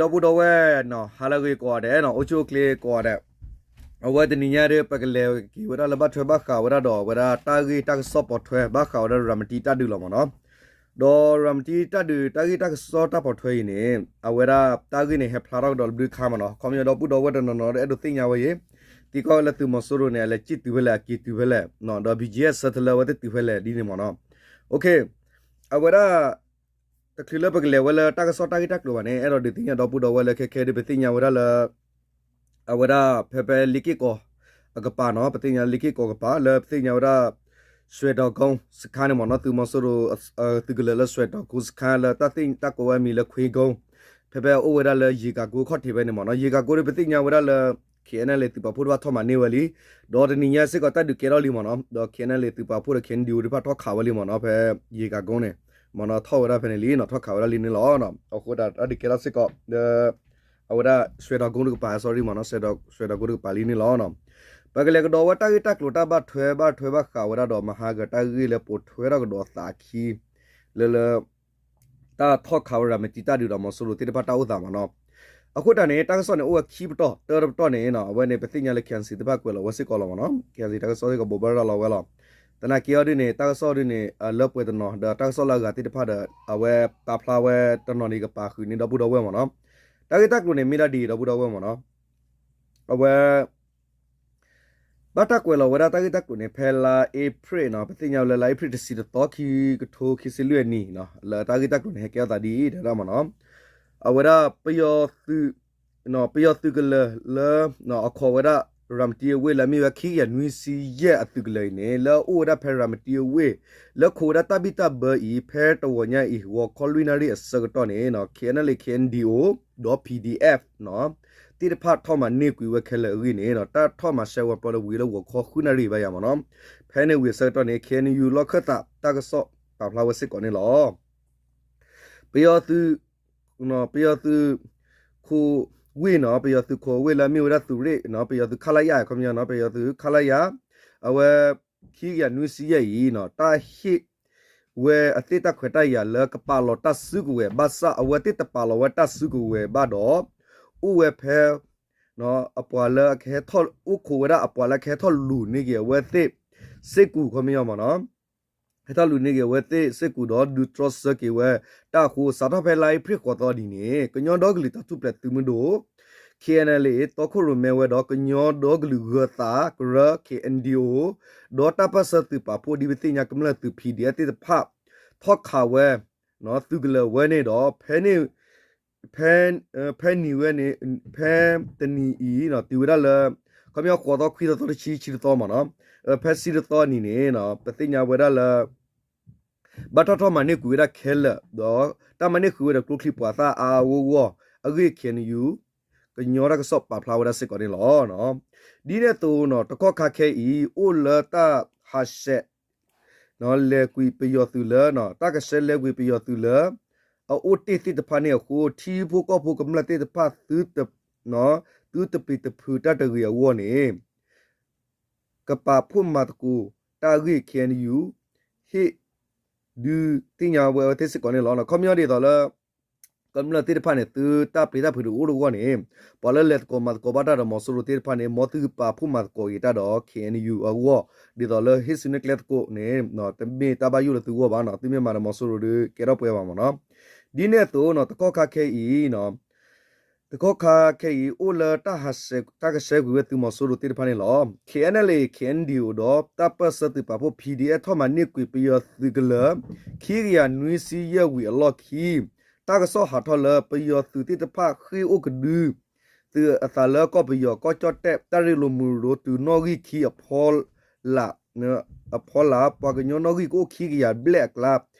ဒီပုၢ်ဒီဝဲၢ်နီၤ ဟါလၢအဂ့ၤကိးဂၤဒဲးနီၤ, အိၣ်ဆူၣ်အိၣ်ချ့ကိးဂၤဒဲး, အဝဲတနံၤညါဒီး ပကလဲၤက့ၤဝဲဒၣ်လၢဘၣ်ထွဲဘၣ်ဃးဝဲဒၣ်ဒီး အဝဲဒၣ်တၢ်ဂ့ၢ်တၢ်ကစီၣ်ပိာ်ထွဲ ဘၣ်ဃးဝဲဒၣ်ရၤမတံတၢ်ဒုးလီၤမ့ၢ်နီၤ. ဒီးရၤမတံတၢ်ဒုး တၢ်ဂ့ၢ်တၢ်ကစီၣ်တၢ်ပိာ်ထွဲအံၤန့ၣ် အဝဲဒၣ်တၢ်ဂ့ၢ်န့ၣ် ဟဲဖျါထီၣ်ကဒီးလၢဘျုးခါမ့ၢ်နီၤ, ခီပညီဒီပုၢ်ဒီဝဲၢ်တနီၤနီၤဒီးအဲၣ်ဒိးသ့ၣ်ညါဝဲအံၤ, သံကွၢ်ဝဲလၢသုးမီၤစိရိၤန့ၣ် အလဲၤစံၣ်တုၤဖဲလဲၣ် အက့ၤတုၤဖဲလဲၣ်, ဒီး ဘီကၠံအၣ် ဆၢထၢၣ်လၢအဝဲသ့ၣ်တုၤဖဲလဲၣ်ဒ်န့ၣ်မ့ၢ်နီၤ. အဝဲဒၣ် တချုးလၢပကလဲၤဝဲလၢတၢ်ကစီၣ်တၢ်ဂ့ၢ်တၢ်ကျိၤဘၣ်န့ၣ် အဲၣ်ဒိးဒုးသ့ၣ်ညါဒီပုၢ်ဒီဝဲၢ်လၢခဲခဲဒီး ပသ့ၣ်ညါဝဲဒၣ်လၢ အဝဲဒၣ်ဖဲဖဲလ့က့ၢ်ကီၢ်အကပၤနီၤ, ပသ့ၣ်ညါလ့က့ၢ်ကီၢ်ကပၤ လၢပသ့ၣ်ညါဝဲဒၣ် စွဲးတီၤကိ စခါန့ၣ်မ့ၢ်နီၤ, သုးမီၤစိရိၤ သုးကလၢၤလၢစွဲးတီၤကိစခါ လၢတၢ်သ့ၣ်တၢ်ကိးဝဲအမံၤလၢခွ့ကိ ဖဲဖဲအအိၣ်ဝဲဒၣ်လၢယ့ၤကၤကိခီၣ်ထံးဖဲန့ၣ်မ့ၢ်နီၤ. ယ့ၤကၤကိဒီး ပသ့ၣ်ညါဝဲဒၣ်လၢ ခ့ၣ်အဲၣ်အဲၣ်လ့ၣ် သုးပာ်ဖှိၣ်တဖၣ်ထီၣ်မၤန့ၢ်ဝဲလံ, ဒီးတနံၤညါစ့ၢ်ကီးတၢ်ဒုးကဲထီၣ်လံမ့ၢ်နီၤ, ဒီး ခ့ၣ်အဲၣ်အဲၣ်လ့ၣ် သုးပာ်ဖှိၣ်ဒီး ခ့ၣ်အဲၣ်ဒံၣ်အိ တဖၣ်ထီၣ်ခးဝဲလံမ့ၢ်နီၤ, ဖဲယ့ၤကၤကိန့ၣ် မ့ၢ်နီၤ ထီၣ်ဝဲဒၣ်ဖဲန့ၣ်လံနီၤ, ထီၣ်ခးဝဲဒၣ်လံန့ၣ်လီၤ. အဃိသတးတၢ်ဒုးကဲထီၣ်စ့ၢ်ကီး ဒီး အဝဲဒၣ်စွဲးတီၤကိတကပၤ sorry မ့ၢ်နီၤ, စွဲးတီၤကိတကပၤလံန့ၣ်လီၤ. ပကလဲၤကဒီးဝဲတၢ်ဂ့ၢ်တၢ်ကျိၤတၢ်ဘၣ်ထွဲဘၣ်ထွဲဘၣ်ဃးဝဲဒၣ်ဒီး မဟါကတၢ်ဂ့ၢ်လၢပိာ်ထွဲထီၣ်ကဒီးသးခံ လၢလၢ တၢ်ထီၣ်ခးဝဲရၤမတံတၢ်ဒုးဒီးမီၤစိရိၤသ့ၣ်တဖၣ်တၢ်အိၣ်သးမ့ၢ်နီၤ. အဃိသတးန့ၣ် တၢ်ကစီၣ်န့ၣ်အိၣ်ဝဲခံပတီၢ်, တၢတပတီၢ်န့ၣ် အဝဲန့ၣ် ပသ့ၣ်ညါလၢ ခ့ၣ်အဲၣ်စံၣ် သ့ၣ်တဖၣ်ကွဲးလီၤဝဲစ့ၢ်ကီးလီၤမ့ၢ်နီၤ, ခ့ၣ်အဲၣ်စံၣ် တၢ်ကစီၣ်စ့ၢ်ကီးဘိးဘၣ်ရၤလီၤဝဲလီၤ. သနာ်က့အီၤဒ်န့ၣ် တၢ်ကစီၣ်ဒ်န့ၣ် လၢပှဲၤတနီၤ ဒီးတၢ်ကစီၣ်လၢအဂၤသ့ၣ်တဖၣ်ဒီး အဝဲပာ်ဖျါဝဲတနီၤန့ၣ်ကပာ်ဃုာ်န့ၢ်ဒီပုၢ်ဒီဝဲၢ်မ့ၢ်နီၤ. တၢ်ဂ့ၢ်တၢ်ကျိၤန့ၣ်မ့ၢ်ဒၣ်ဒ်အံၤ ဒီပုၢ်ဒီဝဲၢ်မ့ၢ်နီၤ, အဝဲ ဘၣ်တၢ်ကွဲးလီၤဝဲဒၣ်တၢ်ဂ့ၢ်တၢ်ကျိၤန့ၣ် ဖဲလါအ့ဖြ့ၣ်နီၤ, ပသ့ၣ်ညါဝဲလၢလါအ့ဖြ့ၣ် တဆံတသီ ခံကထိခံဆံလွံၢ်အနံၣ်, လၢတၢ်ဂ့ၢ်တၢ်ကျိၤန့ၣ် ဟဲကဲထီၣ်သးဒ်အံၤ တဲဝဲဒၣ်မ့ၢ်နီၤ. အဝဲဒၣ် ပယီၤသုးကလၢၤလၢ အခီဝဲဒၣ် ရၤမတံအဝ့ၢ်လၢအမ့ၢ်ဝဲ ခံကယၤနွံဆံယဲၢ်အသုးကလၢၤအံၤန့ၣ် လၢအအိၣ်ဝဲဒၣ်ဖဲရၤမတံအဝ့ၢ် လၢခိးဝဲဒၣ်တၢ်ဘံၣ်တၢ်ဘၢအံၤ ဖဲတဂီၤညါအံၤ ဂီၤခီလွံၢ်နၣ်ရံၣ်အဆၢကတီၢ်န့ၣ် ခ့ၣ်အဲၣ်အဲၣ်လ့ၣ် ခ့ၣ်အဲၣ်ဒံၣ်အိ ဒီး ပီၣ်ဒီအ့ၣ်ဖျ် သ့ၣ်တဖၣ်ထီၣ်မၤန့ၢ်ကွံာ်ဝဲခဲလၢာ်အဂ့ၢ်န့ၣ် တၢ်ထီၣ်မၤစၢၤဝဲပျီလၢဝံၤလၢဂီၤခီဃုနၣ်ရံၣ်ဘၣ်ယၤမ့ၢ်နီၤ. ဖဲန့ၣ်ဝံၤအဆၢကတီၢ်န့ၣ် ခ့ၣ်အဲၣ်ယူၣ် လီၢ်ခၢၣ်သးတၢ်ကစီၣ်ပာ်ဖျါဝဲစ့ၢ်ကီးန့ၣ်လီၤ. ပယီၤသုး ပယီၤသုးခိးဝ့ၢ်နီၤ, ပယီၤသုးခိးဝ့ၢ်လၢအမ့ၢ်ဝဲဒၣ်သုးရ့ၣ်နီၤ, ပယီၤသုးခလရ ခီပညီနီၤ, ပယီၤသုးခလရ အဝဲ ခံကယၤနွံဆံယဲၢ်အံၤနီၤ, တၢ်ဟ့ၣ်ဝဲအသ့ၣ်တၢ်ခွဲးတၢ်ယာ်လၢကပာ်လီၤတၢ်စုကဝဲၤ ဘၣ်ဆၣ်အဝဲသ့ၣ်တပာ်လီၤဝဲတၢ်စုကဝဲၤဘၣ်ဒီး အိၣ်ဝဲဖဲ အပှၤလၢအကဟဲထီၣ် အိၣ်ခိးဝဲဒၣ်အပှၤလၢကဟဲထီၣ်လူၤန့ၢ်က့ၤအဝဲသ့ၣ် စ့ၢ်ကီး ခီပညီမ့ၢ်နီၤ, ဟဲထီၣ်လူၤန့ၢ်က့ၤအဝဲသ့ၣ်စ့ၢ်ကီးဒီး ဒုးတြီဆၢက့ၤဝဲတၢ်အဃိ စးထီၣ်ဖဲလါအ့ဖြ့ၣ်ဃိးသီဒ်န့ၣ် ကညီဒီကလုာ်တၢ်ထူၣ်ဖျဲးသုးမုၢ်ဒိၣ် ခ့ၣ်အဲၣ်အဲၣ်လ့ၣ် တီခိၣ်ရိၣ်မဲဝဲဒီး ကညီဒီကလုာ်ဂၢၤသးကရၢ ခ့ၣ်အဲၣ်ဒံၣ်အိ ဒီးတၢ်ပၢၢ်ဆၢသုးပာ်ဖှိၣ်ဒ်ပသ့ၣ်ညါကမျၢၢ်သုး ပီၣ်ဒီအ့ၣ်ဖျ် သ့ၣ်တဖၣ် ထီၣ်ခးဝဲ သုးကလၢၤဝဲန့ၣ်ဒီး ဖဲန့ၣ် ဖဲ ဖဲနံၤဝဲန့ၣ် ဖဲတနံၤအံၤ တုၤဝဲဒၣ်လၢ ခီပညီဃိးသီ ခွံသီ သီတဆံ ဆံတသီမ့ၢ်နီၤ, ဖဲဆံတသီအနံၤန့ၣ် ပသ့ၣ်ညါဝဲဒၣ်လၢ ဘၣ်တၢ်ထီၣ်မၤန့ၢ်ကွံာ်ဝဲဒၣ်ခဲလၢာ် ဒီးတၢ်မၤန့ၢ်ဃုာ်ဝဲဒီးကျိချံမျိာ်သၣ်အါအါဂီၢ်ဂီၢ်အဂ့ၢ် ခ့ၣ်အဲၣ်ယူၣ် ကညီတၢ်ကစီၣ်ပာ်ဖျါဝဲဒၣ်စ့ၢ်ကီးန့ၣ်လီၤ. ဒ်န့ၣ်အသိးနီၤ တကီၢ်ခါခဲအံၤ အိၣ်လၢတၢ်ဟးဆှဲး လဲၤကွံာ်ပယီၤသုးလၢ တၢ်ကဆှဲလဲၤကွံာ်ပယီၤသုးလၢ အအိၣ်တ့ၢ်သ့ၣ်တဖၣ်န့ၣ်အဃိ ထံဖိကီၢ်ဖိကမျၢၢ်သ့ၣ်တဖၣ် သုတပျံၤတဖုးတၢ်တဂ့ၤအဂီၢ်န့ၣ် ကပာ်ဖှိၣ်မၤသကိးတၢ်အဂ့ၢ် ခ့ၣ်အဲၣ်ယူၣ် ဟ့ၣ်ဒုးသ့ၣ်ညါဝဲအဝဲသ့ၣ်စ့ၢ်ကီးန့ၣ်လီၤ. ခီပညီဒ်သိးလၢ ကမျၢၢ်သ့ၣ်တဖၣ်န့ၣ် သုတၢ်ပျံၤတၢ်ဖုးတအိၣ်တဂီၢ်န့ၣ် ပှၤလၢလဲၤသကိးမၤသကိးဘၣ်တၢ်ဒီးမီၤစိရိၤသ့ၣ်တဖၣ်န့ၣ် မ်သုကပာ်ဖှိၣ်မၤသကိးက့ၤတၢ်ဒီး ခ့ၣ်အဲၣ်ယူၣ်အဂီၢ် ဒ်သိးလၢဟ့ၣ်ဆူၣ်န့ၢ်ကျဲသကိးန့ၣ် တမ့ၢ်တၢ်ဘၣ်ယိၣ်လၢသုဂီၢ်ဘၣ်နီၤ, သုမ့ၢ်မၤဒီးမီၤစိရိၤဒီးကဲထီၣ်ပှဲၤဘၣ်မ့ၢ်နီၤ. ဒ်န့ၣ်အသိးနီၤ တကီၢ်ခါခဲအံၤ တကီၢ်ခါခဲအံၤ အိၣ်လၢတၢ်ကဆှဲကွံာ်ဝဲသုးမီၤစိရိၤသ့ၣ်တဖၣ်န့ၣ်လီၤ. ခ့ၣ်အဲၣ်အဲၣ်လ့ၣ် ခ့ၣ်အဲၣ်ဒံၣ်အိ ဒီးတၢ်ပၢၢ်ဆၢသုးပာ်ဖှိၣ် ပီၣ်ဒီအ့ၣ် ထီၣ်မၤန့ၢ်ကွံာ်ပယီၤသုးကလၢၤ ခံကယၤနွံဆံယဲၢ်ဝံၤအလီၢ်ခံ တၢ်ကစီၣ်ဟးထီၣ်လၢပယီၤသုးသ့ၣ်တဖၣ်ဃ့ၢ်အိၣ်ကဒု သုးအသးလၢကီၢ်ပယီၤ ကီၢ်ကၠီၣ်တဲၣ် တၢ်ရ့လိာ်မုာ်ရိၤတုၤနီၣ်ဂံၢ်ခံအဖီလာ် အဖီလာ် ပှၤကညီနီၣ်ဂံၢ်ကအိၣ်ခံကယၤဘျဲၣ်အကျါ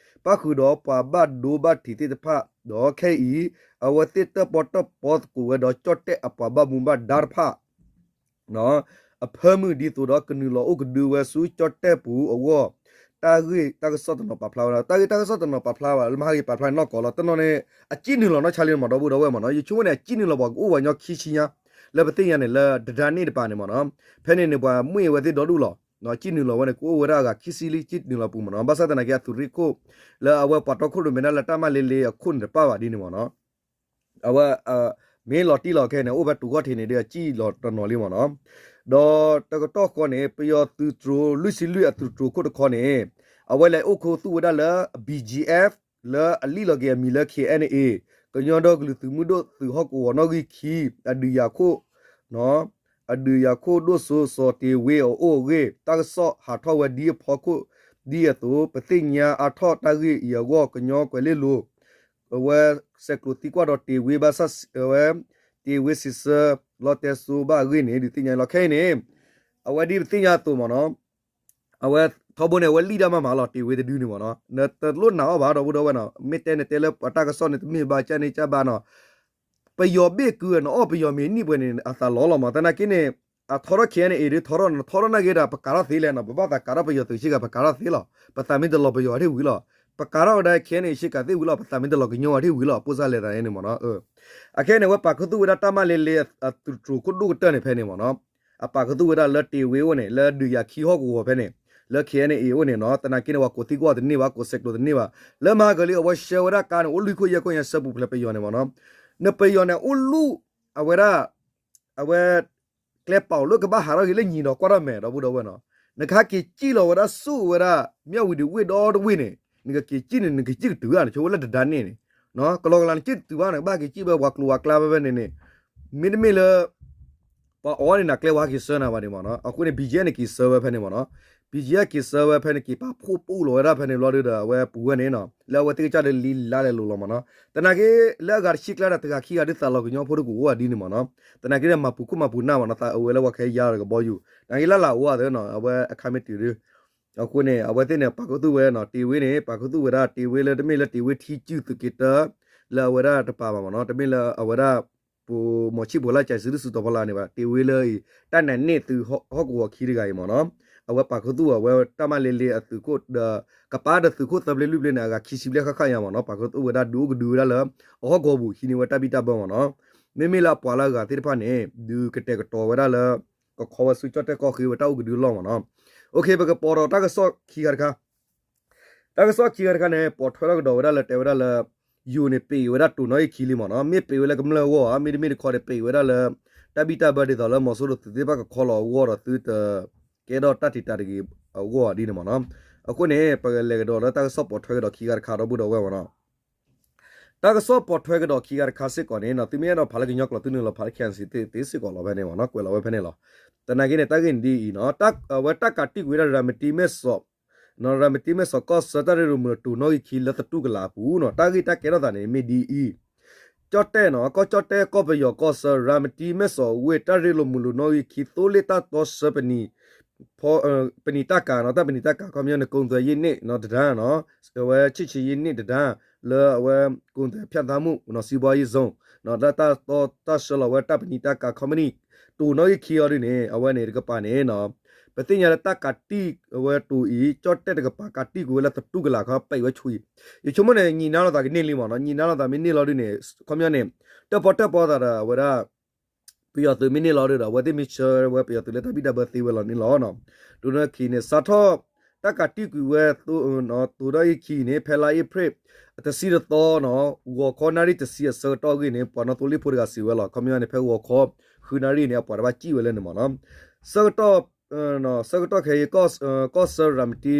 ပၣ်ဃုာ်ဒီးပှၤဘၣ်ဒိဘၣ်ထံးသ့ၣ်တဖၣ် ဒီးခဲအံၤ အဝဲသ့ၣ်တၢၣ်ပီၣ်တၢၣ်ပီသကိးဝဲဒီးကၠီၣ်တဲၣ်အပှၤဘၣ်မူဘၣ်ဒါတဖၣ် အဖၢမုၢ်ဒ်သိးဒီးကနုာ်လီၤအိၣ်ကဒုဝဲဆူကၠီၣ်တဲၣ်ပူၤအဂီၢ် တၢ်ဂ့ၢ်တၢ်ကစီၣ်တနီၤပာ်ဖျါဝဲဒၣ် တၢ်ဂ့ၢ်တၢ်ကစီၣ်တနီၤပာ်ဖျါဝဲလၢမဟါဂ့ၤပာ်ဖျါန့ၣ်နီၢ်ကီၢ်လီၤ. တနီၤန့ၣ် အစံၣ်နုာ်လီၤနီၢ်ဆါလံမ့ၢ်ဒီပုၢ်ဒီဝဲၢ်မ့ၢ်နီၤ, ယဆိကမိၣ်န့ၣ် အစံၣ်နုာ်လီၤပှၤကအိၣ်ဝဲညီခံဆံညါ လၢပသ့ၣ်ညါန့ၣ် လၢဒဒါန့ၣ်တပၤန့ၣ်မ့ၢ်နီၤ, ဖဲန့ၣ်န့ၣ် ပှၤမ့ၢ်ဝဲသ့ၣ်ဒီဒူၣ်လီၤ. စံၣ်နုာ်လီၤဝဲန့ၣ် ကအိၣ်ဝဲဒၣ်အဂၤခံဆံလံ စံၣ်နုာ်လီၤပူၤမ့ၢ်နီၤ, ဘၣ်ဆၣ်သနာ်က့အသုးရ့ၣ်ခိၣ် လၢအဝဲပှၤတီခိၣ်ရိၣ်မဲဒၣ်လၢတၢ်မၤလ့လ့အခိၣ်န့ၣ်တပၣ်ဘၣ်ဒ်န့ၣ်မ့ၢ်နီၤ. အဝဲ မ့ၢ်လီၤတံၢ်လီၤခဲန့ၣ် အိၣ်ဖဲတိၤခီၣ်ထံးန့ၣ်ဒီး အစံၣ်လီၤတနီၤလံမ့ၢ်နီၤ. ဒီးတကတီၢ်ဃီန့ၣ် ပယီၤသုးတြိၤလွံၢ်ဆံလွံၢ်အသုးတြိၤခိၣ်တခီန့ၣ် အဝဲလဲၤအိၣ်ခူသူၣ်ဝဲဒၣ်လၢ BGF လၢအလံၣ်လီၤက့ၤအမံၤလၢ KNA ကညီဒီကလုာ်သုးမုၢ်ဒိၣ်သုးဟီၣ်ကဝီၤနီၣ်ဂံၢ်ခံ အဒုးယၤခိၣ် အဒုးယၤခိၣ်ဒိၣ်စိစီၤတ့ၤဝ့အအိၣ်အဂ့ၢ် တၢ်ကစီၣ်ဟးထီၣ်ဝဲဒ်အဖီခိၣ် ဒ်အသိး ပသ့ၣ်ညါအါထီၣ်တၢ်ဂ့ၢ်အံၤအဂီၢ် ကညီကွဲၤလ့လိၤ အဝဲဆဲးကျိးသံကွၢ်ဒီးတ့ၤဝ့ဘၣ်ဆၣ် အဝဲ တ့ၤဝ့စံးဆၢ လီတဲစိဘၣ်အဂ့ၢ်န့ၣ် ဒုးသ့ၣ်ညါလီၤ. ခဲအံၤန့ၣ် အဝဲဒ်ပသ့ၣ်ညါအသိးမ့ၢ်နီၤ အဝဲထီဘိန့ၣ် အဝဲလံၣ်တၢ်မၤမးလီၤ တ့ၤဝ့တဒုန့ၣ်မ့ၢ်နီၤ နတလိၣ်နာ်အီၤဘၣ် ဒီပုၢ်ဒီဝဲၢ်နီၤ မ့ၢ်တဲနတဲလၢပှၤတၢ်ကစီၣ်န့ၣ် တမ့ၢ်ဘၣ်ကၢ်န့ၣ်ကၢ်ဘၣ်နီၤ ပယီၤဘ့ၣ်ကုၤနအီၣ်ပယီၤမ့ၤနံၣ်ပှဲၤန့ၣ် အသးလီၤလီၤမး သနာ်က့န့ၣ် အထီထီၣ် KNA ဒ်ထီထီၣ် နထီထီၣ်နာ်က့ဒီး ပကးထီၣ်သ့လဲၣ်နီၤ ပဘၣ်သးကးထီၣ်ပယီၤသုးဆ့ကၤ ပကးထီၣ်သ့လီၤ ပသးမ့ၢ်တလီၤပယီၤဝဲထံၣ်ဝံၤလီၤ ပကးထီၣ်ဝဲဒၣ် KNA ဆ့ကၤသ့ၣ်ဝံၤလီၤ ပသးမ့ၢ်တလီၤကညီဝဲထံၣ်ဝံၤလီၤ ပိၢ်စၢ်လဲၤသးန့ၣ်မ့ၢ်နီၤ အခဲအံၤန့ၣ် အဝဲပာ်ခူသူၣ်ဝဲဒၣ်တၢ်မၤလ့လ့အသုးတြိၤခိၣ်ဒိၣ်ကတၢၢ်န့ၣ်ဖဲန့ၣ်မ့ၢ်နီၤ အပာ်ခူသူၣ်ဝဲဒၣ်လၢတ့ၤဝ့အိၣ်န့ၣ် လၢဒုးယၤခံဟီၣ်ကဝီၤဖဲန့ၣ် လၢ KNA အိၣ်န့ၣ်နီၤ သနာ်က့န့ၣ် ပှၤကိးသံကွၢ်တန့ၢ်ဘၣ် ကိးဆဲးကျိးတန့ၢ်ဘၣ် လၢမဟါကလံ အဝဲဆှၢဝဲဒၣ်ကါန့ၣ် အိၣ်လွံၢ်ခိၣ်ယဲၢ်ခိၣ်ညါ ဆှၢပူၤဖျဲးပယီၤန့ၣ်မ့ၢ်နီၤ နပယီၤန့ၣ် အိၣ်လူၢ် အဝဲဒၣ် အဝဲ ကျဲပာ်အိၣ်လၢကဘၣ်ဟးထီၣ်က့ၤလၢညံၤဒီးကွၢ်ထီၣ်မဲာ် ဒီပုၢ်ဒီဝဲၢ်နီၤ နကဟဲက့ၤစံၣ်လီၤဝဲဒၣ်ဆူၣ်ဝဲဒၣ် မၠၣ်ဝံၤဒံးဝ့ၢ်ဒီတဝ့ၢ်န့ၣ် နကက့ၤစံၣ်န့ၣ် နကစံၣ်ကတုၤဧါ နဆိဝဲလၢတဒါန့ၣ်န့ၣ် ကလီကလီနစံၣ်တတုၤဘၣ် နကဘၣ်က့ၤစံၣ်ဝဲပှၤကျိၤဝဲၤကျါဖဲဖဲန့ၣ်န့ၣ် မ့တမ့ၢ်လၢ ပှၤအီၣ်န့ၣ် နကျဲဝဲဟဲက့ၤဆှၢနၤဘၣ်န့ၣ်မ့ၢ်နီၤ အဃိန့ၣ် BGF န့ၣ်က့ၤဆှၢဝဲဖဲန့ၣ်မ့ၢ်နီၤ BGF က့ၤဆှၢဝဲဖဲန့ၣ် က့ၤပာ်ဖှိၣ်ပူၣ်လီၤဝဲဒၣ်ဖဲန့ၣ်ဘျီဒီး အဝဲပူၤဝဲန့ၣ်နီၤ လၢအဝဲသ့ၣ်ကစၢ်ဒီးလံလါလဲၤလိၤလီၤမ့ၢ်နီၤ သနာ်က့ လၢအဂၤတဆံကျါဒီး တဂၤခံဂၤဒ်သိးလီၤကညီဖိတကအိၣ်ဝဲဒ်န့ၣ်မ့ၢ်နီၤ သနာ်က့ဒီး မၤပူၤခိၣ်မၤပူၤနၢ်မ့ၢ်နီၤ သးအဝဲလၢပှၤခဲယါဒီးကဘီယူၤ သနာ်က့လၢ်လၢ်အိၣ်အသးနီၤ အဝဲအခါမ့ၢ်တုၤဒီး အဃိန့ၣ် အဝဲသ့ၣ်န့ၣ် ပာ်ခူသူၣ်ဝဲနီၤ တ့ၤဝ့န့ၣ် ပာ်ခူသူၣ်ဝဲဒၣ် တ့ၤဝ့လၢတမ့ၢ်လၢတ့ၤဝ့ထံစုသုးက့တၢ လၢအဝဲဒၣ်တပၤဘၣ်မ့ၢ်နီၤ တမ့ၢ်လၢအဝဲဒၣ် ပမိၤဆံၣ်ဖိလၢကၠဲးစုဒုးစုတီၤဖီလာ်န့ၣ်ဘၣ် တ့ၤဝ့လၢအံၤ တၢ်နဲၣ်န့ၢ်သုးဟီၣ်ကဝီၤခံတဂၤအံၤမ့ၢ်နီၤ အဝဲပာ်ခူသူၣ်အဝဲတၢ်မၤလ့လ့အသုးခိၣ်ဒီး ကပၤဒီးသုးခိၣ်သၢဘျ့လွံၢ်ဘျ့န့ၣ် အဂၤခံဆံဘျဲၣ်ဃၣ်ဃၣ်ညါမ့ၢ်နီၤ ပာ်ခူသူၣ်ဝဲဒၣ်ဒုးအိၣ်ကဒုဝဲဒၣ်လၢ အဟီၣ်ကဝီၤပူၤ ဟံးန့ၢ်ဝဲတၢ်ဘံၣ်တၢ်ဘၢမ့ၢ်နီၤ မ့မ့ၢ်လၢအပှၤလၢအဂၤသ့ၣ်တဖၣ်န့ၣ် ဒုးကတဲာ်ကတီၤဝဲဒၣ်လၢ ကခီဝဲဆူကၠီၣ်တဲၣ်ကီၢ်ဃ့ဝဲတၢ်အိၣ်ကဒုအလီၢ်မ့ၢ်နီၤ OK ပကပိာ်ဒီးတၢ်ကစီၣ်ခံဂၤတခါ တၢ်ကစီၣ်ခံဂၤတခါန့ၣ် ပိာ်ထွဲထီၣ်ကဒီးဝဲဒၣ်လၢတဲဝဲဒၣ်လၢ ယိၤန့ၣ် ပ့ၤဝဲဒၣ်တိၤနီၣ်ဂံၢ်ခံလံမ့ၢ်နီၤ မ့တမ့ၢ်တခီန့ၣ် ပ့ၤဝဲဒၣ်လၢ တၢ်ဘံၣ်တၢ်ဘၢဒ်သိးလၢ မီၤစိရိၤသုးသ့ၣ်တဖၣ်ကခီလီၤအဂီၢ်ဒီးသုတ ကဲထီၣ်တၢ်တံာ်တာ်တဂ့ၤအဂီၢ်ဒ်န့ၣ်မ့ၢ်နီၤ အဃိန့ၣ် ပကလဲၤကဒီးလၢတၢ်ကစီၣ်ပိာ်ထွဲကဒီးခံဂၤတခါဒီပုၢ်ဒီဝဲၢ်မ့ၢ်နီၤ တၢ်ကစီၣ်ပိာ်ထွဲကဒီးခံဂၤတခါစ့ၢ်ကီးန့ၣ်နီၤ သုမ့ၢ်အဲၣ်ဒိးဖးလၢကညီကျိာ်သုနုာ်လီၤဖးလၢ K N C သ့စ့ၢ်ကီးလီၤဖဲန့ၣ်မ့ၢ်နီၤ ကွဲးလီၤဝဲဖဲန့ၣ်လီၤ. သနာ်က့န့ၣ် တၢ်ဂ့ၢ်န့ၣ်ဒ်အံၤနီၤ အဝဲတၢ်ကးတံာ်ကွံာ်ဝဲဒၣ်ရၤမတံမ့ၢ်စီၤ ရၤမတံမ့ၢ်စီၤကီၢ်ဆၢတၢ်ရ့လိာ်မုာ်လိာ်တိၤနီၣ်ဂံၢ်ခံလၢသတူၢ်ကလာ်အပူၤနီၤ တၢ်ဂ့ၢ်တၢ်ကဲထီၣ်သးန့ၣ် မ့ၢ်ဒ်အံၤ ကၠီၣ်တဲၣ်နီၤ ကီၢ်ကၠီၣ်တဲၣ်ကီၢ်ပယီၤကီၢ်ဆၢ ရၤမတံမ့ၢ်စီၤဝ့ၢ် တၢ်ရ့လိာ်မုာ်လိာ်နီၣ်ဂံၢ်ခံ သိလ့ၣ်တၢ်တီဆှၢပနံာ် ပနံာ်တၢ်ကၤနီၤ တၢ်ပနံာ်တၢ်ကၤ ခီပညီန့ၣ် ကုန်သွယ်ရေးနေ့နီၤ တဒါနီၤ အဝဲ ချစ်ကြည်ရေးနေ့ တဒါ လၢအဝဲ ကုန်သွယ်ဖြတ်သန်းမှုနီၤ စီးပွားရေးဇုန်နီၤ လၢတၢ်တီတၢ်ဆှၢလီၤဝဲတၢ်ပနံာ်တၢ်ကၤ ခီပနံၣ် တိၤနီၣ်ဂံၢ်ခံအီၤဒ်န့ၣ် အဝဲန့ၣ်တကပၤန့ၣ်နီၤ ပသ့ၣ်ညါလၢတၢ်ကးတံာ်အဝဲတိၤအံၤ ကၠီၣ်တဲၣ်တကပၤကးတံာ်ကွံာ်ဝဲလၢသတူၢ်ကလာ်ခီ ပံးဝဲဆူၣ်အံၤ ယဆိကမိၣ်န့ၣ် ညံးနါလိာ်သးကန့ၢ်လံမ့ၢ်နီၤ ညံးနါလိာ်သးမ့ၢ်န့ၢ်လီၤဒ်န့ၣ် ခီပညီန့ၣ် တၢၣ်ပီၣ်တၢၣ်ပီသးဒီးအဝဲဒၣ် ပယီၤသုးမ့ၢ်န့ၢ်လီၤဒီး အဝဲသ့ၣ်မ့ၢ်ဆှၢဝဲပယီၤသုးလၢတၢ်ဘံၣ်တၢ်ဘၢသ့ဝဲလီၤန့ၣ်လီၤ. တိၤနီၣ်ဂံၢ်ခံန့ၣ် စးထီၣ် တၢ်ကးတံာ်ကွံာ်ဝဲ တိၤနီၣ်ဂံၢ်ခံန့ၣ် ဖဲလါအ့ဖြ့ၣ် တဆံတသီနီၤ ဂီၤခီနၣ်ရံၣ်တဆံအဆၢကတီၢ်အဂ့ၢ်န့ၣ် ပှၤနီၣ်သိလ့ၣ်ဖိတဂၤစံးဝဲလီၤ. ခီပညီန့ၣ် ဖဲဂီၤခီ ဃုနၣ်ရံၣ်န့ၣ် အပှၤတဘၣ်စံၣ်ဝဲလၢန့ၣ်မ့ၢ်နီၤ ဆၢကတီၢ် ဆၢကတီၢ်ခဲအံၤ ကီၢ်ဆၢရၤမတံ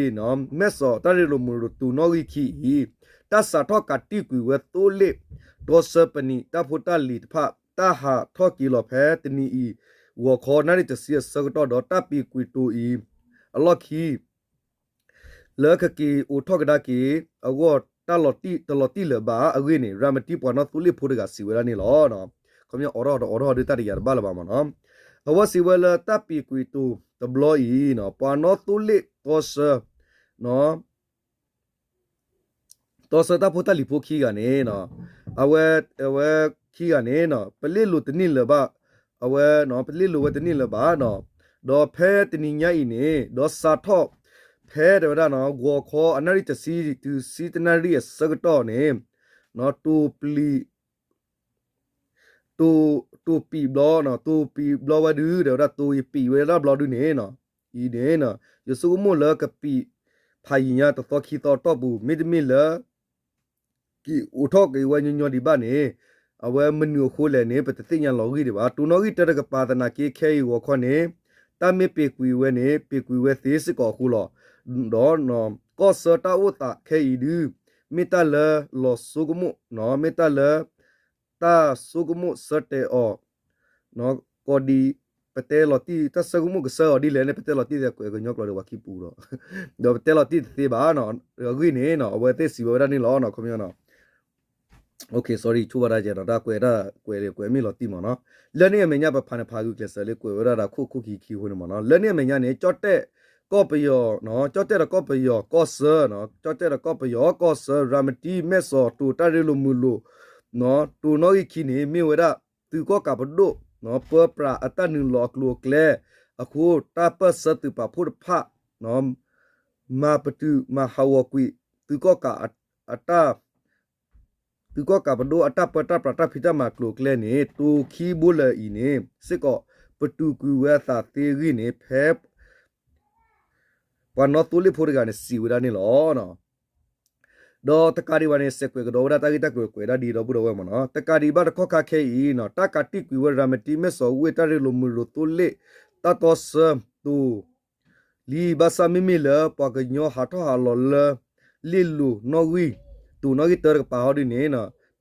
မဲၢ်စီၤ တၢ်ရ့လိာ်မုာ်လိာ်တိၤနီၣ်ဂံၢ်ခံအံၤ တၢ်စးထီၣ်ကးတံာ်ကွံာ်ဝဲသိလ့ၣ် တီဆှၢပနံာ် တၢ်ဖိတၢ်လံၤတဖၣ် တၢ်ဟးထီၣ်က့ၤလီၤဖဲတနံၤအံၤ ဂီၤခီနၣ်ရံၣ်တဆံအဆၢကတီၢ်ဒီး တၢ်ပံးကွံာ်တိၤအံၤ အလီၢ်ခံ လၢကက့ၤအိးထီၣ်ကဒါက့ၤအဂီၢ် တၢ်လီၤတံၢ်လၢၤဘၣ်အဂ့ၢ်န့ၣ် ရၤမတံပှၤနီၣ်သိလ့ၣ်ဖိတဂၤစံးဝဲဒၣ်န့ၣ်လီၤ. ခီပညီအိးထီၣ်တအိးထီၣ်ဒုးတၢ်တယာ်တဘၣ်လၢၤဘၣ်မ့ၢ်နီၤ. အဝဲစံးဝဲလၢတၢ်ပံးကွံာ်တိၤတဘျီအံၤ ပှၤနီၣ်သိလ့ၣ်တီဆှၢ တီဆှၢတၢ်ဖိတၢ်လံၤဖိခံဂၤန့ၣ် အဝဲ အဝဲခံဂၤန့ၣ် ပလ့ၣ်လိၤတန့ၢ်လၢၤဘၣ်, အဝဲ ပလ့ၣ်လိၤဝဲတန့ၢ်လၢၤဘၣ်နီၤ. ဒီးဖဲတနံၤညါအံၤန့ၣ် ဒီးစးထီၣ် ဖဲတဲဝဲဒၣ် ဂီၤခီအနၣ်ရံၣ်တဆံ တုၤဆံတနၣ်ရံၣ်အဆၢကတီၢ်န့ၣ် တိၤပျံၤ တိၤ တိၤပံးဘျီ တိၤပံးဘျီဝဲဒုး တဲဝဲဒၣ် တိၤယပံးဝဲဒၣ်ဘျီဒုးန့ၣ် အံၤန့ၣ် ယဆိကမိၣ်လၢကပံးဖးယံာ်ညါတသီခံသီအတီၢ်ပူၤ မ့တမ့ၢ်လၢ က့ၤအိးထီၣ်က့ၤဝဲညီညီဒံးဘၣ်န့ၣ် အဝဲမနုၤအဃိလဲၣ်န့ၣ် ပတသ့ၣ်ညါလီၤဂံၢ်ဒံးဘၣ်. တိၤနီၣ်ဂံၢ်တၢတကပၤသနာ်က့ခဲအံၤဂီၤခီန့ၣ် တၢ်မ့ၢ်ပ့ၤကွံာ်ဝဲန့ၣ် ပ့ၤကွံာ်ဝဲသ့စ့ၢ်ကီးအဃိလီၤ. ဒီး ကီၢ်ဆၢတၢ်အိၣ်သးခဲအံၤဒု မ့ၢ်တၢ်လၢလီၤဆိကမိၣ် မ့ၢ်တၢ်လၢ တၢ်ဆိကမိၣ်ဆၢတဲာ်အီၤ ကီးဒံး ပတဲလီၤတံၢ် တၢ်ဆိကမိၣ်ကစၢ်အီၤဒ်လဲၣ်န့ၣ် ပတဲလီၤတံၢ်သ့ကွဲးကညီကျိာ်ဒီးပှၤခံပူၤဒီး ဒီးပတဲလီၤတံၢ်တသ့ဘၣ်နီၤ. အဂ့ၢ်န့ၣ်နီၤ အဝဲသ့ၣ်စံးဝဲဝဲဒၣ်န့ၣ်လီၤ. ခီပညီနီၤ sorry ဆိၣ်ဘၣ်တၢ်ကဲဒီး တၢ်ကွဲးတၢ်ကွဲးလံ ကွဲးမ့ၢ်လီၤတံၢ်မ့ၢ်နီၤ. လၢန့ၣ်အမဲာ်ညါပဖးန့ၣ်ဖးဂုာ်ကျဲးစၢးလၢကွဲးဝဲဒၣ်ဒီးခိၣ်ခိၣ်ခံခံအဃိန့ၣ်မ့ၢ်နီၤ. လၢန့ၣ်အမဲာ်ညါန့ၣ် ကၠီၣ်တဲၣ်ကီၢ်ပယီၤ ကၠီၣ်တဲၣ်ဒီးကီၢ်ပယီၤ ကီၢ်ဆၢ ကၠီၣ်တဲၣ်ဒီးကီၢ်ပယီၤ ကီၢ်ဆၢ ရၤမတံ မဲၢ်စီၤ တိၤတၢ်ရ့လိာ်မုာ်လိာ် တိၤနီၣ်ဂံၢ်ခံန့ၣ် မ့ၢ်ဝဲဒၣ် သုးကီၣ်ကးပဒိၣ် ပၢပြးအတၢ်နုာ်လီၤအကျိၤအကျဲ အဃိ တၢ်ပၢၢ်ဆၢသုးပာ်ဖှိၣ်တဖၣ် မၤပတုာ်မၤဟးဂီၤကွံာ် သုးကီၣ်ကးအတၢ် သုးကီၣ်ကးပဒိၣ်အတၢ်ပၢတၢ်ပြးတၢ်ဖံးတၢ်မၤကျိၤအကျဲန့ၣ် တိၤခံဘိလၢာ်အံၤန့ၣ် စ့ၢ်ကီး ပတုာ်ကွံာ်ဝဲအသးသ့အဂ့ၢ်န့ၣ် ဖဲ ပှၤနီၣ်သိလ့ၣ်ဖိတဂၤန့ၣ် စံးဝဲဒၣ်န့ၣ်လီၤ. ဒီးတကးဒံးဘၣ်န့ၣ် စဲးကွဲးကဒီးဝဲဒၣ်တၢ်ဂ့ၢ်တၢ်ကျိၤကွဲးဒၣ်ဒ်ဒီပုၢ်ဒီဝဲၢ်မ့ၢ်နီၤ. တကးဒံးဘၣ်တခီခါခဲအံၤနီၤ တၢ်ကးတံာ်ကွံာ်ဝဲရၤမတံ မဲၢ်စီၤဝ့ၢ် တၢ်ရ့လိာ်မုာ်လိာ်သိလ့ၣ် တၢ်တီဆၢတိၤ လံ ဘၣ်ဆၣ်မ့မ့ၢ်လၢပှၤကညီဟးထီၣ်ဟးလီၤလၢ လ့ၣ်လိၤနီၣ်ဂံၢ် တိၤနီၣ်ဂံၢ်တၢတကပၤဟီဒ်န့ၣ်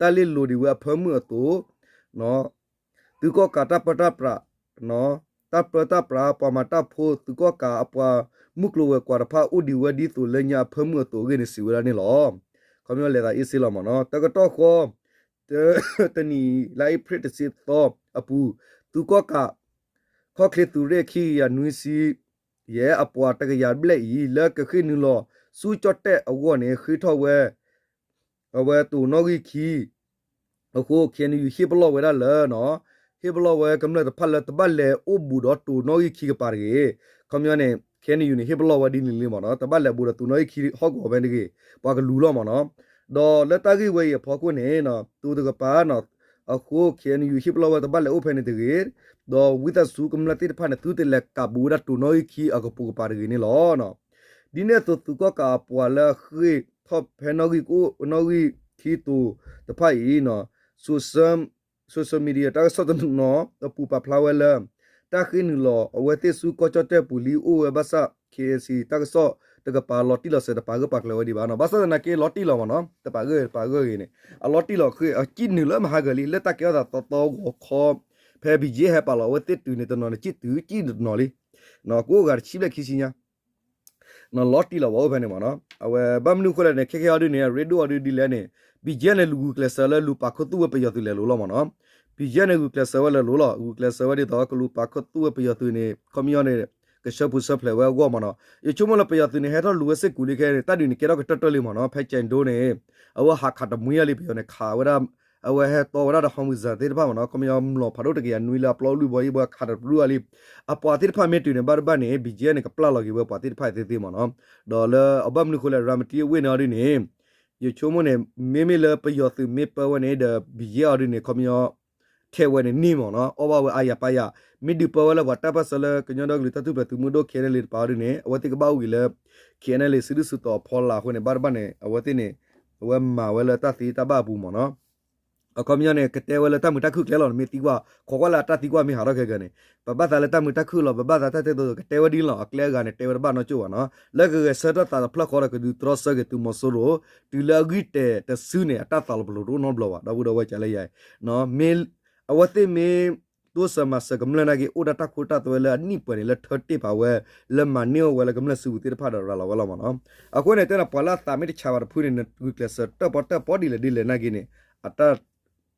တၢ်လ့ၣ်လိၤဒံးဝဲအဖၢမုၢ်အသိး သုးကီၣ်ကးတၢ်ပၢတၢ်ပြး တၢ်ပၢတၢ်ပြး ပှၤမၤတၢ်ဖိ သုးကီၣ်ကးအပှၤမုၢ်ကျိၤဝဲၤကွာ်တဖၣ် အိၣ်ဒံးဝဲဒ်သိးလၢညါအဖၢမုၢ်အသိးအဂ့ၢ်န့ၣ် စံးဝဲဒၣ်န့ၣ်လီၤ. ခီပညီလဲၤသးအ့ၣ်စ့လီၤမ့ၢ်နီၤ. တကတီၢ်ဃီ တနံၤ လါအ့ဖြ့ၣ်တဆံသီအပူၤ သုးကီၣ်ကး ခီၣ်ချ့သုးရ့ၣ်ခံကယၤနွံဆံယဲၢ် အပှၤတကယၤဘျဲၣ်အံၤ လၢကဃ့ၢ်နုာ်လီၤဆူကၠီၣ်တဲၣ်အဂီၢ်န့ၣ် ဃ့ထီၣ်ဝဲ အဝဲတိၤနီၣ်ဂံၢ်ခံ အဃိ KNU ဟ့ၣ်ပလီၢ်ဝဲဒၣ်လၢ ဟ့ၣ်ပလီၢ်ဝဲကမျၢၢ်တဖၣ်လၢတဘၣ်လဲၤအိၣ်ဘူးဒီးတိၤနီၣ်ဂံၢ်ခံကပၤတဂ့ၤ. ခီပညီန့ၣ် KNU န့ၣ် ဟ့ၣ်ပလီၢ်ဝဲဒ်န့ၣ်လံမ့ၢ်နီၤ တဘၣ်လဲၤဘူးဒီးတိၤနီၣ်ဂံၢ်ခံဟီၣ်ကဝီၤဖဲန့ၣ်တဂ့ၤ ပှၤကလူၤလီၤမ့ၢ်နီၤ. ဒီးလၢတၢ်ဂ့ၢ်ဝဲအံၤအဖီခိၣ်န့ၣ် တိၤတကပၤ အဃိ KNU ဟ့ၣ်ပလီၢ်ဝဲတဘၣ်လဲၤအိၣ်ဖဲန့ၣ်တဂ့ၤ ဒီးဝံသးစူၤကမျၢၢ်သ့ၣ်တဖၣ်န့ၣ် သုတလဲၤကးဘူးဝဲဒၣ်တိၤနီၣ်ဂံၢ်ခံအကပိာ်ကပၤတဂ့ၤန့ၣ်လီၤ. ဒ်န့ၣ်အသိး သုးကီၣ်ကးအပှၤလၢအဃ့ၢ်ထီၣ်ဖဲနီၣ်ဂံၢ်ကအိၣ် နီၣ်ဂံၢ်ခံတိၤတဖၣ်အံၤ social media တၢ်ကစီၣ်တနီၤအပူၤပာ်ဖျါဝဲလၢ တၢ်ဃ့ၢ်နုာ်လီၤအဝဲသ့ၣ်ဆူကီၢ်ကၠီၣ်တဲၣ်ပူၤလံအိၣ်ဝဲဘၣ်ဆၣ် KAC တၢ်ကစီၣ်တကပၤလီၤတံၢ်လီၤဆဲး တပာ်ဂၢၢ်ပာ်ကျၢၤဝဲဒံးဘၣ်နီၤ. ဘၣ်ဆၣ်သနာ်က့လီၤတံၢ်လီၤမ့ၢ်နီၤ တပာ်ဂၢၢ်တပာ်ဂၢၢ်ဂ့ၤန့ၣ် အလီၤတံၢ်လီၤဃ့ၢ် အစံၣ်နုာ်လၢမဟါဂၢၤလံ လၢတၢ်ကဲထီၣ်သးသီသီဂီၤခီ ဖဲ ဘံၣ်ကၠ့ ဟဲပာ်လီၤအဝဲသ့ၣ်တုၤန့ၣ်တနီၤန့ၣ် စံၣ်တုၤစံၣ်တနီၤလံ ကအိၣ်ဂၤတဆံဘျဲၣ်ခံဆံညါ လီၤတံၢ်လီၤဝဲအိၣ်ဖဲန့ၣ်မ့ၢ်နီၤ. အဝဲဘၣ်မနုၤအဃိလဲၣ်န့ၣ် ခဲခဲအံၤဒ်န့ၣ် အရ့ဒိၣ်အီၤဒ်ဒ်လဲၣ်န့ၣ် ဘံၣ်ကၠ့ န့ၣ် ဂုာ်ကျဲးစၢးလၢလူၤပာ်ခူသူၣ်ဝဲပယီၤသုးလဲၤလိၤလီၤမ့ၢ်နီၤ. ဘံၣ်ကၠ့ န့ၣ် ဂုာ်ကျဲးစၢးဝဲလဲၤလိၤလီၤ ဂုာ်ကျဲးစၢးဝဲဒ်သိးကလူၤပာ်ခူသူၣ်ဝဲပယီၤသုးန့ၣ် ခီပညီန့ၣ် ကဆှၢပူၤဆှၢဖျဲးဝဲအဂီၢ်မ့ၢ်နီၤ. ယဆိကမိၣ်လၢပယီၤသုးန့ၣ် ဟဲထီၣ်လူၤဝဲစ့ၢ်ကီးလံခဲန့ၣ် တၢ်ဒုးန့ၣ်ကဲထီၣ်ကတၢၢ်တၢၢ်လံမ့ၢ်နီၤ. ဖဲကၠဲးဒိၣ်န့ၣ် အဝဲဟးခးတမှံအါလံ ပယီၤန့ၣ် ခးဝဲဒၣ် အဝဲဟဲတီဝဲဒၣ်ဒီး Howitzer သ့ၣ်တဖၣ်မ့ၢ်နီၤ ခီပညီမျိာ်ဖးဒိၣ်တကယၤနွံလၢအပျီအလွံၢ်ဘီအံၤ ပှၤခးတရူၢ်အါလံ အပှၤသ့ၣ်တဖၣ်မ့ၢ်တုၤန့ၣ် ဘၣ်တဘၣ်န့ၣ် ဘံၣ်ကၠ့ န့ၣ် ကပျၢ်လီၤက့ၤဝဲပှၤသ့ၣ်တဖၣ်သ့သ့မ့ၢ်နီၤ. ဒီးလၢအဘၣ်မနုၤအဃိလဲၣ် ရၤမတံအဝ့ၢ်န့ၣ်အီၤဒ်န့ၣ် ယဆိကမိၣ်န့ၣ် မ့မ့ၢ်လၢပယီၤသုးမ့ၢ်ပၢဝဲန့ၣ်ဒီး ဘံၣ်ကၠ့ အီၤဒ်န့ၣ် ခီပညီ ထဲးဝဲန့ၣ်န့ၢ်မ့ၢ်နီၤ အီၣ်ဘၣ်ဝဲအါယၤပၢ်ယၤ မ့ၢ်ဒုးပၢဝဲလၢပှၤတၢ်ပၢၢ်ဆၢလၢကညီဒီကလုာ်တၢ်ထူၣ်ဖျဲးသုးမုၢ်ဒိၣ် ခဲအံၤန့ၣ်လံတပၤအီၤဒ်န့ၣ် အဝဲသ့ၣ်ကဘၣ်အိၣ်ဂ့ၤလၢ ခဲအံၤန့ၣ်လံ စုဒုၣ်စုတီၤအဖီလာ်အဃိန့ၣ် ဘၣ်တဘၣ်န့ၣ် အဝဲသ့ၣ်န့ၣ် အဝဲမၤဝဲလၢတၢ်သ့တၢ်ဘၣ်အပူၤမ့ၢ်နီၤ အခီပညီန့ၣ် ကတဲဝဲလၢတၢ်မုာ်တၢ်ခုၣ်ကျဲလီၤ နမ့ၢ်သံကွၢ် ခိးကွၢ်လၢအတၢ်သံကွၢ်မ့ၢ်ဟးထီၣ်ခဲကနံၣ်န့ၣ် ပဘၣ်သးလၢတၢ်မုာ်တၢ်ခုၣ်လီၤ ပဘၣ်သးတၢ်တဲသိး ကတဲဝဲဒ်လီၤ အကျဲအဂၤန့ၣ် တဲဝဲတဘၣ်နီတစိၢ်ဘၣ်နီၤ လၢကဂဲၤဆၢထၢၣ်သးတဖျၢၣ်ဃီဒီးကဒုးတြီဆၢက့ၤသုးမီၤစိရိၤ တုၤလၢအဂံၢ်တဲာ်တစုန့ၣ် အတၢ်သးလီၤပလိာ်တအိၣ်နီတဘျီဘၣ် ဒီပုၢ်ဒီဝဲၢ်ကလဲၣ်ယၤ မ့ၢ် အဝဲသ့ၣ်မ့ၢ် တိစၢၤမၤစၢၤကမျၢၢ်နာ်က့ အိၣ်ဒၣ်တၢ်ခိတၢ်သွဲလၢအနံၣ်ပှဲၤန့ၣ် လၢထၢတ့ၢ်ပာ်ဝဲ လၢမၤန့ၢ်အီၣ်ဝဲလၢကမျၢၢ်စုပူၤသ့ၣ်တဖၣ်ဒီးရၤလီၤဝဲလီၤမ့ၢ်နီၤ အဃိန့ၣ် တဲန့ၣ် ပှၤလၢအသးမ့ၢ်တဆါဘၣ်တဖုန့ၣ် နဂုာ်ကျဲးစၢးတၢၣ်ပီၣ်တၢၣ်ပီဒ်လဲၣ်ဒ်လဲၣ်နာ်က့န့ၣ် အတၢ်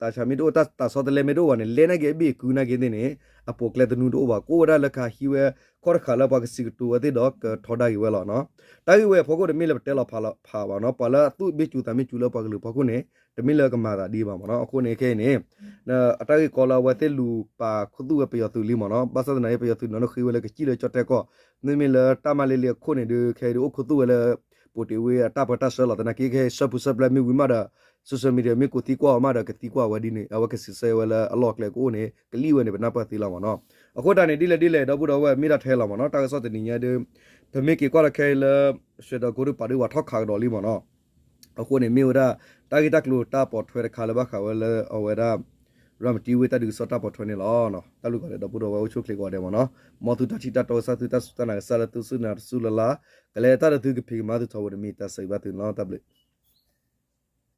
တၢ်ဆါမ့ၢ်တအိၣ် တၢ်သးဆီတလဲမ့ၢ်တအိၣ်ဘၣ်န့ၣ် လဲၤနာ်က့အဘ့ၣ်အကုနာ်က့သ့ၣ်န့ၣ် အပိာ်ကျဲသနူတအိၣ်ဘၣ် ကအိၣ်ဝဲဒၣ်လၢကဟးဟံးဝဲ ခီၣ်တဃာ်လၢပှၤကစံးကတိၤဝဲသ့ၣ်ဒီးကထီဒါက့ၤဝဲလီၤနီၤ တၢ်ဂ့ၢ်ဝဲအဖီခိၣ်တမ့ၢ်လၢပတဲလီၤဖးဘၣ်နီၤ ပှၤလၢအသူၣ်ဘ့ၣ်စူၤသးမ့ၢ်စူၤလၢပှၤကလုာ်အဖီခိၣ်န့ၣ် တမ့ၢ်လၢကမၤသးဒ်ဘၣ်မ့ၢ်နီၤ အဃိန့ၣ်ခဲအံၤန့ၣ် အတၢ်ဂ့ၢ်ကီလၢအဝဲသ့ၣ်လူၤပာ်ခူသူၣ်ဝဲပယီၤသုးလံမ့ၢ်နီၤ ဘၣ်ဆၣ်သနာ်က့ ပယီၤသုးနီၤန့ၣ်ဃ့ဝဲလၢကစံၣ်လၢကၠီၣ်တဲၣ်ကီၢ် မ့မ့ၢ်လၢတၢ်မၤလ့လ့အခိၣ်န့ၣ်ဒုး ခဲအံၤဒုးအိၣ်ခူသူၣ်ဝဲလၢ ပိာ်တ့ၢ်ဝ့အတၢ်ပၢတၢ်ဆှၢလီၤသနာ်က့ ခဲအံၤဆှၢပူၤဆှၢပျဲမ့ၢ်ဝံၤမးဒီး social media မ့ၢ်ကိးသံကွၢ်အီၤမးဒီးကသံကွၢ်ဝဲဒ်န့ၣ် အဝဲကစံးဆၢဝဲလၢအလီၢ်ကျဲကအိၣ်န့ၣ် ကလံၣ်ဝဲန့ၣ် ပနၢ်ပၢၢ်သ့လီၤမ့ၢ်နီၤ အဃိတၢ်န့ၣ်ဒ်လဲၣ်ဒ်လဲၣ် ဒီပုၢ်ဒီဝဲၢ်မ့ၢ်ဒၣ်ထဲလီၤမ့ၢ်နီၤ တၢ်ကစီၣ်တနံၤညါဒုး ပမ့ၢ်က့ၤကွၢ်လၢခဲအံၤလၢ ရွှေတောင်ကုန်းဒုးပာ်ဒုးဝဲထီၣ်ခးကဒီးလံမ့ၢ်နီၤ အဃိန့ၣ်မ့ၢ်ဝဲဒၣ် တၢ်ဂ့ၢ်တၢ်ကျိၤတၢ်ပိာ်ထွဲတခါလၢဘၣ်ဃးဝဲလၢအဝဲဒၣ် ရၤမတံဝ့ၢ်တၢ်ဒုးကစီၣ်တၢ်ပိာ်ထွဲန့ၣ်လီၤ. တၢ်ဘျုးကိးဂၤဒဲး ဒီပုၢ်ဒီဝဲၢ်အိၣ်ဆူၣ်အိၣ်ချ့ကိးဂၤဒဲးမ့ၢ်နီၤ, မ်သုတၢ်ထံၣ်တၢ်တီကစၢ်သုတၢ်စူၢ်တၢ်နာ်ကစၢ်လၢသုစူၢ်နာ်တစူၢ်လၢ်လၢ်, ကလဲၤတၢ်ဒီးသုကဖံးကမၤသုထီဘိတမံၤ တၢ်ဆၢဂ့ၤဘၣ်သုန့ၣ်လီၤ. တၢ်ဘျုး